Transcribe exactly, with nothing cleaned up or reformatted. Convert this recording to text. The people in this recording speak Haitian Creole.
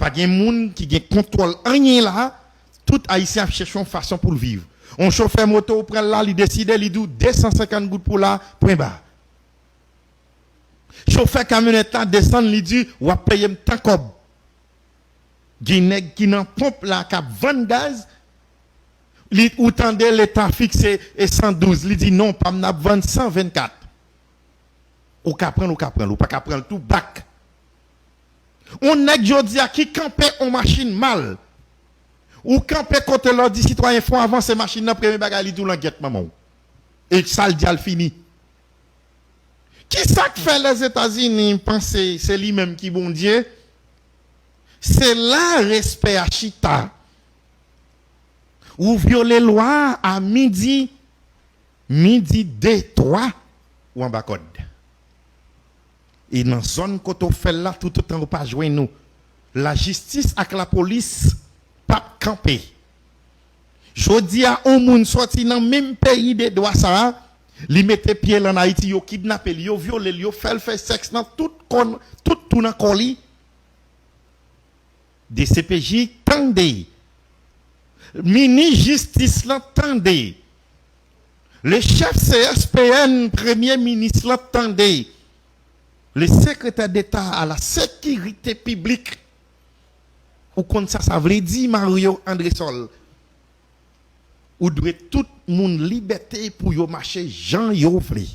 Pa gen moun ki gen kontwòl anyen la. Tout Ayisyen ap chèche yon fason pou l viv. Yon chofè moto ou pran l la, li deside, li di w de san senkant goud pou la, pwen ba. Chofè kamyonèt la desann, li di, w ap peye m tan kòb. Gen nèg ki nan ponp la k ap vann gaz, li, ou tande Leta fikse e san douz, li di, non, pa m n ap vann san vennkat. Ou ka pran l, ou ka pran l, ou pa ka pran l tou, bak. On nèg jodi a ki kanpe on machin mal. Ou kanpe kote l, ou di sitwayen fè w avanse machin nan, premye bagay li di w langyèt manman w. E sa l di a l fini. Kisa k fè Lèzetazini panse se li menm ki Bondye? Se la respè a chita. Ou vyole lwa a midi, midi de, twa, ou anba kòd. E nan zòn kote w fè l la, toutotan ou pa jwenn ou, lajistis ak lapolis p ap kanpe. Jodi a, yon moun sòti nan menm peyi de dwa sa a, li mete pye l ann Ayiti, yo kidnape l, yo vyole l, yo fè l fè sèks nan tout kòn, tout tou nan kò li. D C P J tande. Minis jistis lan tande. Le chèf C S P N, premye minis lan tande. Le sekretè deta a la sekirite piblik. Ou konn sa sa vle di, Mario Andresol? Ou dwe tout moun libète pou yo mache jan yo vle.